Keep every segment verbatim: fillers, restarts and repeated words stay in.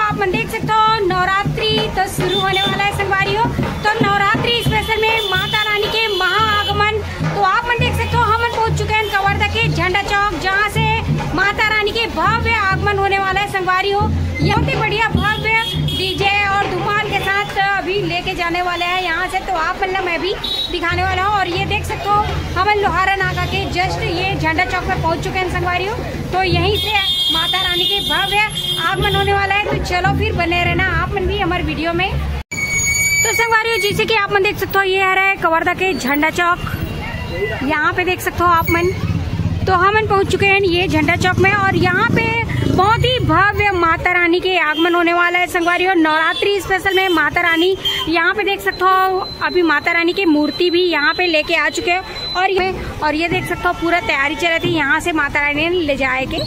आप मन देख सकते हो, नवरात्रि तो शुरू होने वाला है संगवारी हो। तो नवरात्रि स्पेशल में माता रानी के महाआगमन। तो आप मन देख सकते हो, हमन पहुंच चुके हैं कवर्धा के झंडा चौक, जहां से माता रानी के भव्य आगमन होने वाला है संगवारी हो। बहुत ही बढ़िया भव्य डीजे और धमाल के साथ अभी लेके जाने वाले हैं यहाँ से। तो आप मन ला मैं भी दिखाने वाला हूँ। और ये देख सकते हो, हमन लोहारा नाका के जस्ट ये झंडा चौक में पहुंच चुके हैं संगवारी हो। तो यहीं से माता रानी के भव्य आगमन होने वाला है। तो चलो फिर बने रहना आप मन भी हमारे वीडियो में। तो संगवारी हो, जैसे कि आप मन देख सकते हो, ये हरे कवर्धा के झंडा चौक, यहाँ पे देख सकते हो आप मन। तो हमन पहुंच चुके हैं ये झंडा चौक में और यहाँ पे बहुत ही भव्य माता रानी के आगमन होने वाला है संगवारी हो। नवरात्रि स्पेशल में माता रानी यहाँ पे देख सकते हो, अभी माता रानी की मूर्ति भी यहाँ पे लेके आ चुके हैं। और ये, और ये देख सकते हो, पूरा तैयारी चल रही थी यहाँ से माता रानी ले जाए के।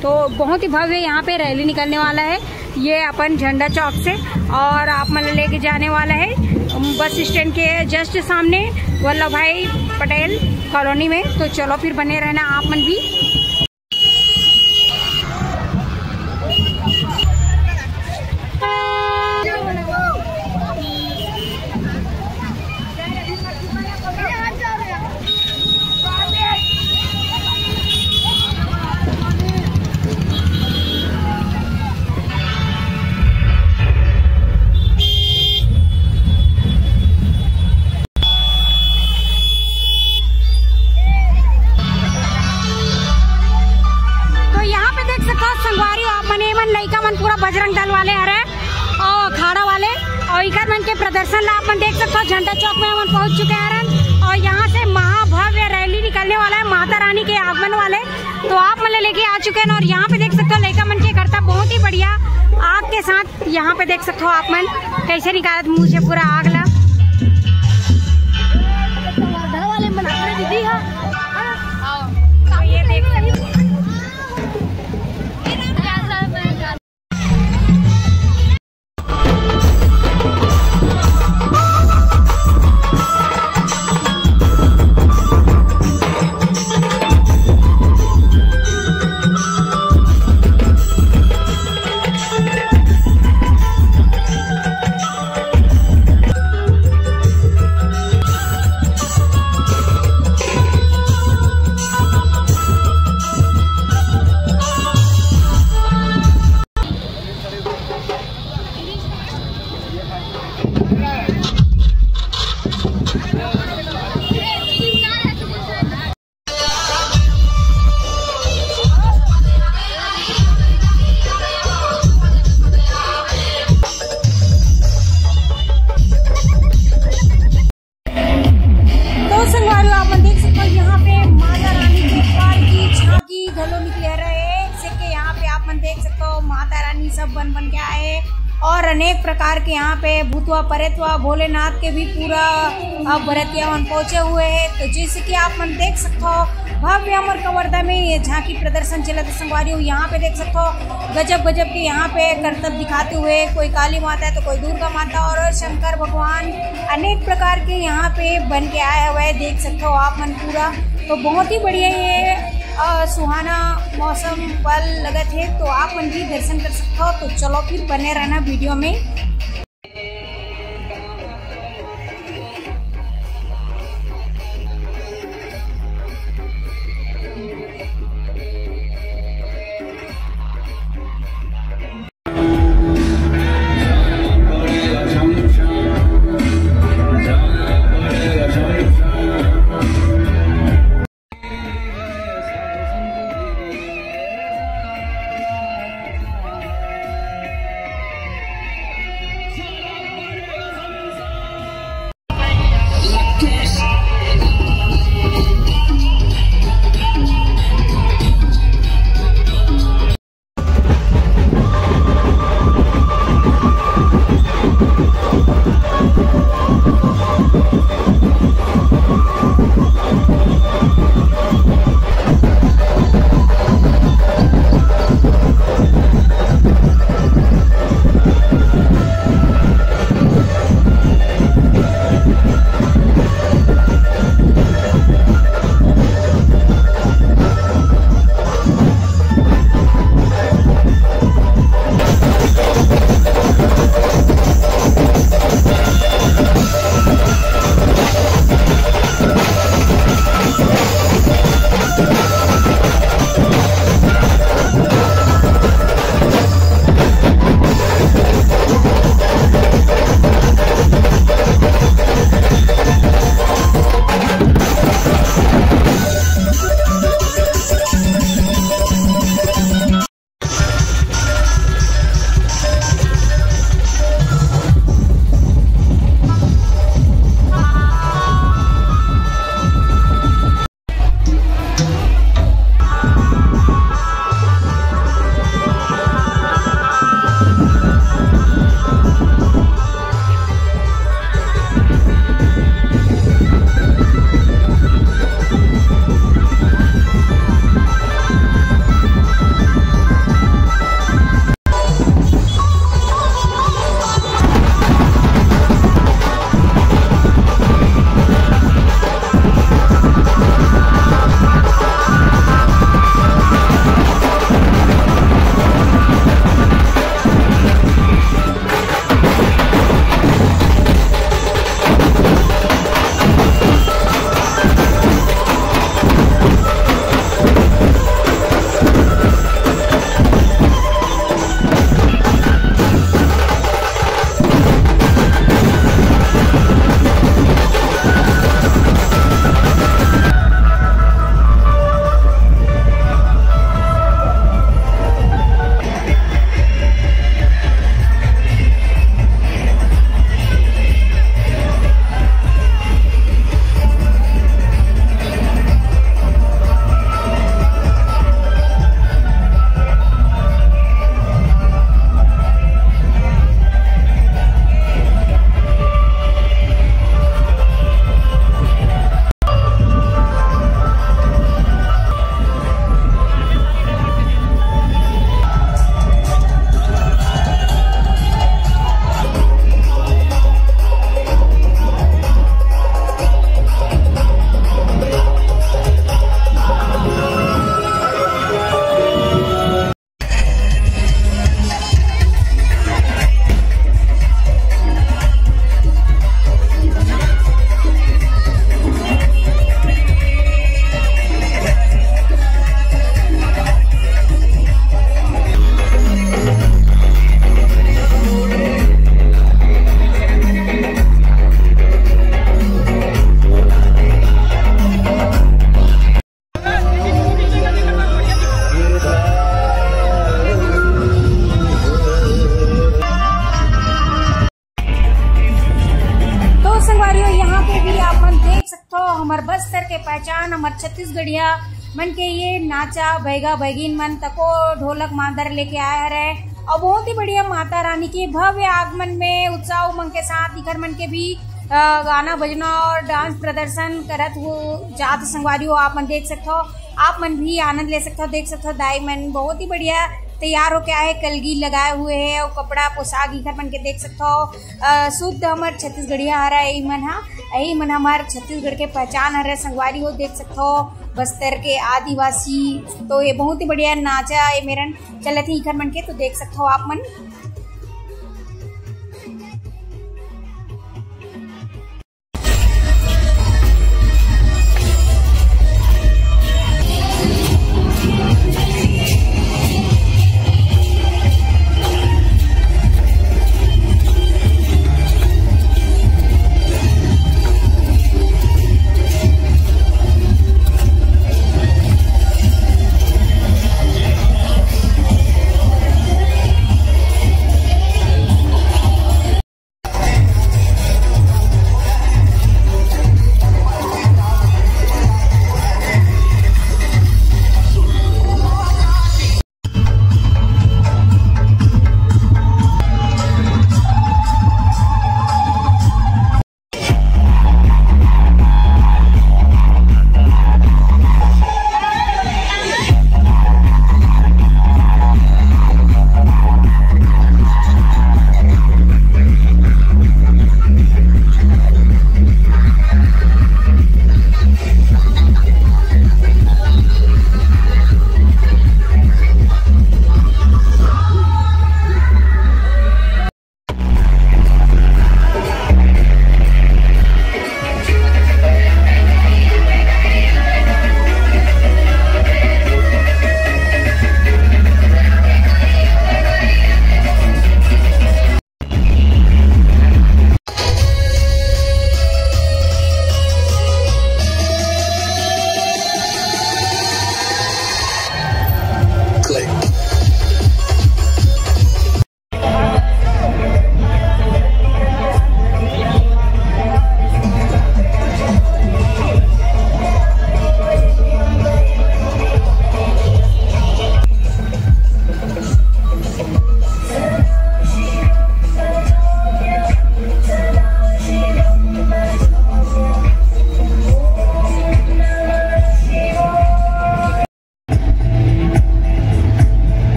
तो बहुत ही भव्य यहाँ पे रैली निकलने वाला है ये अपन झंडा चौक से, और आप मन लेके जाने वाला है बस स्टैंड के जस्ट सामने वल्लभ भाई पटेल कॉलोनी में। तो चलो फिर बने रहना आप मन भी। तो यहाँ पे देख सकते हो संगवारी हो आप मन, एमन लइका मन पूरा बजरंग दल वाले हरे और अखाड़ा वाले, और इकर मन के प्रदर्शन ला आप मन देख सकते हो। झंडा चौक में हमन पहुंच चुके हरन और यहाँ से महाभव्य रैली निकलने वाला है माता रानी के आगमन वाले। तो आप मन ले लेके आ चुके हैं और यहाँ पे देख सकते हो लइका मन के करतब बहुत ही बढ़िया आग के साथ। यहाँ पे देख सकते हो आप मन कैसे निकालत मुंह से पूरा आग ला। घर वाले मना करे दीदी, हाँ। तो ये देख सकते हो। तो संगवारी हो, आप मन देख सकते हो, यहाँ पे माता रानी के ऊपर की झांकी घलो निकले रहे, जैसे कि यहाँ पे आप मन देख सकते हो, माता रानी सब बन बन के आए और अनेक प्रकार के यहाँ पे भूतवा, परेतवा, भोलेनाथ के भी पूरा, अ, बरतिया मन पहुंचे हुए हैं। तो जैसे कि आप मन देख सकते हो, भव्य हमर कवर्धा में ये झांकी प्रदर्शन चलत हे संगवारी हो। यहाँ पे देख सकते हो, गजब गजब के यहाँ पे करतब दिखाते हुए, कोई काली माता है तो कोई दुर्गा माता और शंकर भगवान, अनेक प्रकार के यहाँ पे बन के आए हुए हैं, देख सकते हो आप मन पूरा। तो बहुत ही बढ़िया ये, अ, सुहाना मौसम पल लगत हे, तो आप मन भी दर्शन कर सकते हो। तो चलो फिर बने रहना वीडियो में। बस्तर के पहचान हमर छत्तीसगढ़िया मन के ये नाचा बैगा बैगिन मन तको ढोलक मांदर लेके आए हरे और बहुत ही बढ़िया माता रानी के भव्य आगमन में उत्साह उमंग के साथ इखर मन के भी अ, गाना बजना और डांस प्रदर्शन करत हो जात संगवारी हो। आप मन देख सकथो, आप मन भी आनंद ले सकथो, देख सकथो दाई मन बहुत ही बढ़िया तैयार होके आए, कलगी लगाए हुए है और कपड़ा पोशाक इखर मन के देख सकथो। अ, शुद्ध हमर छत्तीसगढ़िया हरा यही मन हा, यही मन हमर छत्तीसगढ़ के पहचान हरे संगवारी हो। देख सकथो बस्तर के आदिवासी तो ये बहुत ही बढ़िया नाचा ये मेरन चलत ही इखर मन के तो देख सकथो आप मन।